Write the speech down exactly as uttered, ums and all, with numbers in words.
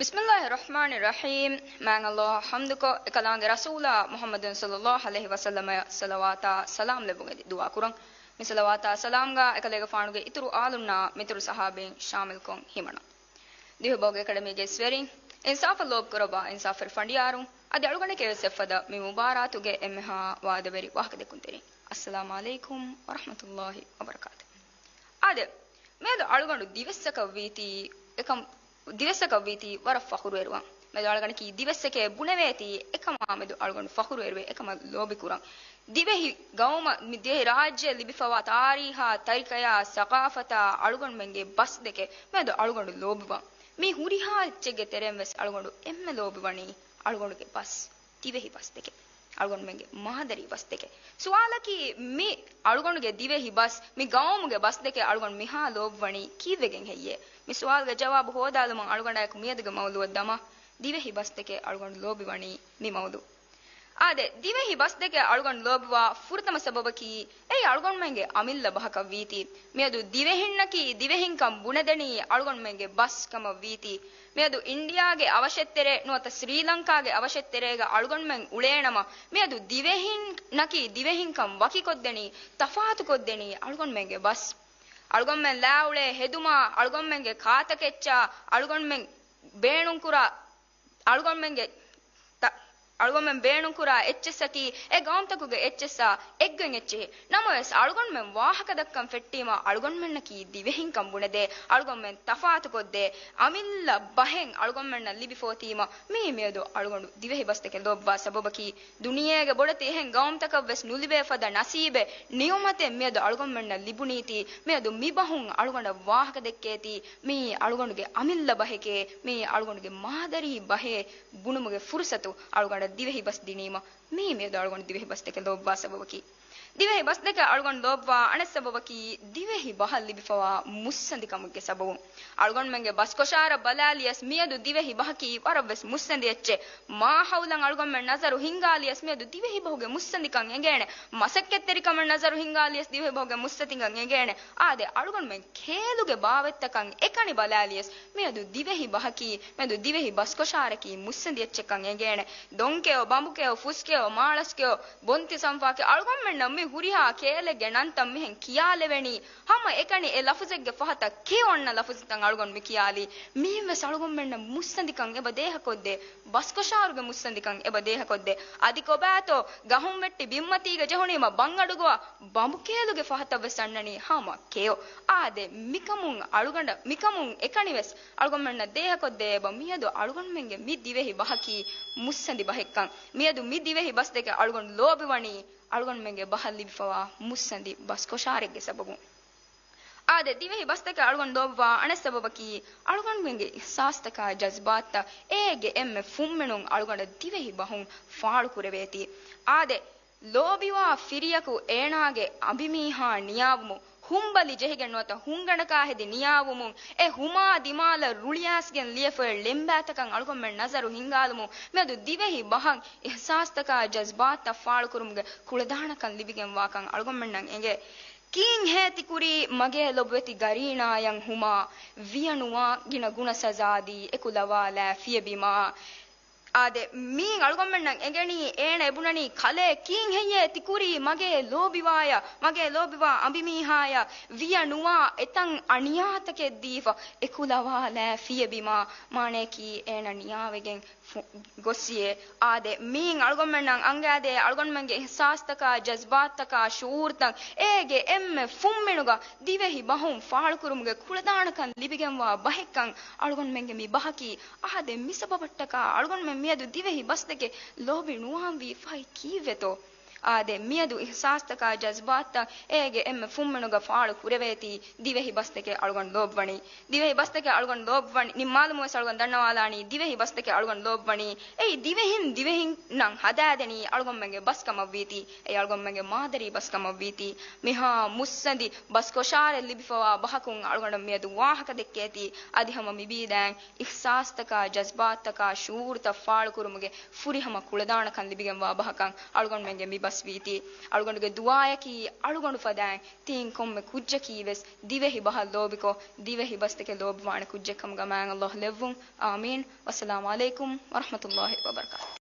ބިސްމިއްލާހި ރަޙްމާނި ރަޙީމް. މާތް ﷲ އަށް ޙަމްދުކޮށް، އެކަލާނގެ ރަސޫލާ މުޙައްމަދު ޞައްލައްލާހު ޢަލައިހި ވަސައްލަމަށް ޞަލަވާތާ ސަލާމް ލެއްވުން އެދި ދުޢާ ކުރަން. މި ޞަލަވާތާ ސަލާމްގާ އެކަލޭގެފާނުގެ އިތުރު އާލުންނާ މިތުރު ޞަޙާބީން ޝާމިލްކޮށް ހިމަނަން. ދިވެހިބަހުގެ އެކަޑަމީގެ އިސްވެރިން، އިންސާފަށް ލޯބިކުރައްވާ އިންސާފުވެރި ފަނޑިޔާރުން، އަދި އަޅުގަނޑެކޭ ވެސް އެއްފަދަ މި މުބާރާތުގެ އެންމެހާ ވާދަވެރި ވާހަކަދެއްކުންތެރިން، އައްސަލާމު ޢަލައިކުމް ވަރަޙްމަތުﷲ ވަބަރަކާތު. އާދެ، މިއަދު އަޅުގަނޑު ދިވެއްސަކަށްވީތީ އެކަމް، ދިވެއްސަކަށްވީތީ ވަރަށް ފަޚުރުވެރިވާން. މިއަދު އަޅުގަނޑަކީ ދިވެއްސެކޭ ބުނެވޭތީ، އެކަމާ މެދު އަޅުގަނޑު ފަޚުރުވެރިވެ، އެކަމަށް ލޯބިކުރަން. ދިވެހި ގައުމަށް، މި ދިވެހި ރާއްޖެއަށް ލިބިފަވާ ތާރީހާ ތަރިކަޔާ ސަޤާފަތާ އަޅުގަނޑުމެންގެ ބަސްދެކެ މިއަދު އަޅުގަނޑު ލޯބިވާން. މި ހުރިހާ އެއްޗެއްގެ ތެރެއިން ވެސް އަޅުގަނޑު އެންމެ ލޯބިވަނީ އަޅުގަނޑުގެ ބަސް. ދިވެހި ބަސްދެކެ. އަޅުގަނޑުމެންގެ މާދަރީ ބަސްދެކެ. ސުވާލަކީ، މި އަޅުގަނޑުގެ ދިވެހި ބަސް، މި ގައުމުގެ ބަސްދެކެ އަޅުގަނޑު މިހާ ލޯބިވަނީ ކީއްވެގެން ހެއްޔޭ؟ މި ސުވާލުގެ ޖަވާބު ހޯދާލުމަށް އަޅުގަނޑާއެކު މިއަދުގެ މައުޟޫޢަށް ދަމާ. ދިވެހި ބަސްދެކެ އަޅުގަނޑު ލޯބިވަނީ މި މައުޟޫޢު. އާދެ، ދިވެހި ބަސްދެކެ އަޅުގަނޑު ލޯބިވާ ފުރަތަމަ ސަބަބަކީ، އެއީ އަޅުގަނޑުމެންގެ އަމިއްލަ ބަހަކަށްވީތީ. މިއަދު ދިވެހިންނަކީ ދިވެހިންކަން ބުނެދެނީ އަޅުގަނޑުމެންގެ ބަސް ކަމަށްވީތީ. މިއަދު އިންޑިއާގެ އަވަށެއްތެރޭ ނުވަތަ ސްރީލަންކާގެ އަވަށެއްތެރޭގަ އަޅުގަނޑުމެން އުޅޭނަމަ، މިއަދު ދިވެހިންނަކީ ދިވެހިންކަން ވަކިކޮށްދެނީ، ތަފާތުކޮށްދެނީ އަޅުގަނޑުމެންގެ ބަސް. އަޅުގަނޑުމެން ލާއުޅޭ ހެދުމާ، އަޅުގަނޑުމެންގެ ކާތަކެއްޗާ، އަޅުގަނޑުމެން ބޭނުންކުރާ، އަޅުގަނޑުމެންގެ ތަ-، އަޅުގަނޑުމެން ބޭނުންކުރާ އެއްޗެއްސަކީ، އެ ގައުމުތަކުގެ އެއްޗެއްސާ އެއްގޮތް އެއްޗެހި. ނަމަވެސް، އަޅުގަނޑުމެން ވާހަކަދައްކަން ފެއްޓީމަ، އަޅުގަނޑުމެންނަކީ ދިވެހިންކަން ބުނެދޭ، އަޅުގަނޑުމެން ތަފާތުކޮށްދޭ، އަމިއްލަ ބަހެއް އަޅުގަނޑުމެންނަށް ލިބިފޯތީމަ، މީ މިއަދު އަޅުގަނޑު ދިވެހި ބަސްދެކެ ލޯބިވާ ސަބަބަކީ. ދުނިޔޭގެ ބޮޑެތި އެހެން ގައުމުތަކަށްވެސް ނުލިބޭ ފަދަ ނަސީބެއް، ނިޢުމަތެއް މިއަދު އަޅުގަނޑުމެންނަށް ލިބުނީތީ، މިއަދު މިބަހުން އަޅުގަނޑަށް ވާހަކަ ދެއްކޭތީ، މީ އަޅުގަނޑުގެ އަމިއްލަ ބަހެކޭ، މީ އަޅުގަނޑުގެ މާދަރީ ބަހޭ ބުނުމުގެ ފުރުސަތު އަޅުގަނޑަށް ދިވެހި ބަސް ދިނީމަ، މީ މިއަދު އަޅުގަނޑު ދިވެހި ބަސްދެކެ ލޯބިވާ ސަބަބަކީ. ދިވެހި ބަސްދެކެ އަޅުގަނޑު ލޯބިވާ އަނެއް ސަބަބަކީ، ދިވެހި ބަހަށް ލިބިފަވާ މުއްސަނދިކަމުގެ ސަބަބުން. އަޅުގަނޑުމެންގެ ބަސްކޮށާރަށް ބަލާލިޔަސް، މިއަދު ދިވެހި ބަހަކީ ވަރަށްވެސް މުއްސަނދި އެއްޗެއް. މާހައުލަށް އަޅުގަނޑުމެން ނަޒަރު ހިންގާލިޔަސް، މިއަދު ދިވެހި ބަހުގެ މުއްސަނދިކަން އެނގޭނެ. މަސައްކަތްތެރިކަމަށް ނަޒަރު ހިންގާލިޔަސް، ދިވެހި ބަހުގެ މުއްސަނދިކަން އެނގޭނެ. އާދެ، އަޅުގަނޑުމެން ކޭލުގެ ބާވަތްތަކަށް އެކަނި ބަލާލިޔަސް، މިއަދު ދިވެހި ބަހަކީ، މިއަދު ދިވެހި ބަސްކޮށާރަކީ މުއްސަނދި އެއްޗެއްކަން އެނގޭނެ. ދޮންކެޔޮ، ބަނބުކެޔޮ، ފުސްކެޔޮ، މާޅަސްކެޔޮ، ބޮންތި ސަންފާކެޔޮ، އަޅުގަނޑުމެންނަށް މި ހުރިހާ ކޭލެއްގެ ނަންތައް މިހެން ކިޔާލެވެނީ. ހަމަ އެކަނި އެ ލަފުޒެއްގެ ފަހަތަށް ކެޔޮ އޮންނަ ލަފުޒުތައް އަޅުގަނޑު މި ކިޔާލީ. މިހެން ވެސް އަޅުގަނޑުމެންނަށް މުއްސަނދިކަން އެބަ ދޭހަކޮށްދޭ. ބަސްކޮށާރުގެ މުއްސަނދިކަން އެބަ ދޭހަކޮށްދޭ. އަދި ކޮބާތޯ، ގަހުން ވެއްޓި ބިންމަތީގަ ޖެހުނީމަ ބަންގަޑުގޮވާ ބަނބުކޭލުގެ ފަހަތަށް ވެސް އަންނަނީ ހަމަ ކެޔޮ. އާދެ، މިކަމުން އަޅުގަނޑަށް، މިކަމުން އެކަނި ވެސް އަޅުގަނޑުމެންނަށް ދޭހަކޮށްދޭ އެބަ މިއަދު އަޅުގަނޑުމެންގެ މި ދިވެހި ބަހަކީ މުއްސަނދި ބަހެއްކަން. މިއަދު މި ދިވެހި ބަސްދެކެ އަޅުގަނޑު ލޯބިވަނީ އަޅުގަނޑުމެންގެ ބަހަށް ލިބިފަވާ މުއްސަނދި ބަސްކޮށާރެއްގެ ސަބަބުން. އާދެ، ދިވެހި ބަސްދެކެ އަޅުގަނޑު ލޯބިވާ އަނެއް ސަބަބަކީ، އަޅުގަނޑުމެންގެ އިޙްސާސްތަކާ ޖަޒްބާތްތައް އޭގެ އެންމެ ފުންމިނުން އަޅުގަނޑަށް ދިވެހި ބަހުން ފާޅުކުރެވޭތީ. އާދެ، ލޯބިވާ ފިރިޔަކު އޭނާގެ އަނބިމީހާ ނިޔާވުމުން، ހުންބަލި ޖެހިގެން ނުވަތަ ހުންގަނޑަކާ ހެދި ނިޔާވުމުން، އެ ހުމާ ދިމާލަށް ރުޅިއައިސްގެން ލިޔެފައި ޅެންބާތަކަށް އަޅުގަނޑުމެން ނަޒަރު ހިންގާލުމުން، މިއަދު ދިވެހި ބަހަށް އިޙްސާސްތަކާ ޖަޒްބާތްތައް ފާޅުކުރުމުގެ ކުޅަދާނަކަން ލިބިގެންވާކަން އަޅުގަނޑުމެންނަށް އެނގޭ. ކީންހޭ ތިކުރީ މަގޭ ލޮބުވެތި ގަރީނާޔަށް ހުމާ، ވިޔަނުވާ ގިނަ ގުނަ ސަޒާދީ އެކުލަވާލާ ފިޔަބިމާ. އާދެ، މީން އަޅުގަނޑުމެންނަށް އެނގެނީ، އޭނަ އެބުނަނީ ކަލޭ ކީން ހެއްޔޭ ތި ކުރީ މަގޭ ލޯބިވާޔަށް، މަގޭ ލޯބިވާ އަނބިމީހާޔަށް ވިޔަ ނުވާ އެތަން އަނިޔާތަކެއް ދީފަ އެކުލަވާލާ ފިޔަބިމާ. މާނަޔަކީ އޭނަ ނިޔާވެގެން ފު-، ގޮއްސިޔޭ. އާދެ، މީން އަޅުގަނޑުމެންނަށް އަންގާދޭ، އަޅުގަނޑުމެންގެ އިހްސާސްތަކާ، ޖަޒްބާތްތަކާ، ޝުޢޫރުތައް އޭގެ އެންމެ ފުންމިނުގަ ދިވެހި ބަހުން ފާޅުކުރުމުގެ ކުޅަދާނަކަން ލިބިގެންވާ ބަހެއްކަން އަޅުގަނޑުމެންގެ މި ބަހަކީ. އާދެ، މި ސަބަބަށްޓަކާ އަޅުގަނޑުމެން މިއަދު ދިވެހި ބަސްދެކެ ލޯބި ނުވާންވީ ފަހި ކީއްވެތޯ؟ އާދެ، މިއަދު އިހްސާސްތަކާ ޖަޒްބާތްތައް އޭގެ އެންމެ ފުންމިނުގަ ފާޅު ކުރެވޭތީ، ދިވެހި ބަސްދެކެ އަޅުގަނޑު ލޯބިވަނީ. ދިވެހި ބަސްދެކެ އަޅުގަނޑު ލޯބިވަނީ، ނިންމާލުމުން ވެސް އަޅުގަނޑު ދަންނަވާލާނީ، ދިވެހި ބަސްދެކެ އަޅުގަނޑު ލޯބިވަނީ. އެއީ ދިވެހިން ދިވެހިންނަށް ހަދާދެނީ އަޅުގަނޑުމެންގެ ބަސް ކަމަށްވީތީ، އެއީ އަޅުގަނޑުމެންގެ މާދަރީ ބަސް ކަމަށްވީތީ. މިހާ މުއްސަނދި ބަސްކޮށާރެއް ލިބިފަވާ ބަހަކުން އަޅުގަނޑަށް މިއަދު ވާހަކަ ދެއްކޭތީ. އަދި ހަމަ މިބީދާއިން އިހްސާސްތަކާ، ޖަޒްބާތްތަކާ، ޝުޢޫރުތައް ފާޅުކުރުމުގެ ފުރިހަމަ ކުޅަދާނަކަން ލިބިގެންވާ ބަހަކަށް އަޅުގަނޑުމެންގެ މި ވީތީ. އަޅުގަނޑުގެ ދުޢާއަކީ އަޅުގަނޑު ފަދައިން ތިން ކޮންމެ ކުއްޖަކީ ވެސް ދިވެހި ބަހަށް ލޯބިކޮށް، ދިވެހި ބަސްތަކެއް ލޯބިވާނެ ކުއްޖެއް ކަމުގަ މާތް ﷲ ލެއްވުން. އާމީން. ވައްސަލާމު ޢަލައިކުމް ވަރަޙްމަތުﷲ ވަބަރަކާތުހު.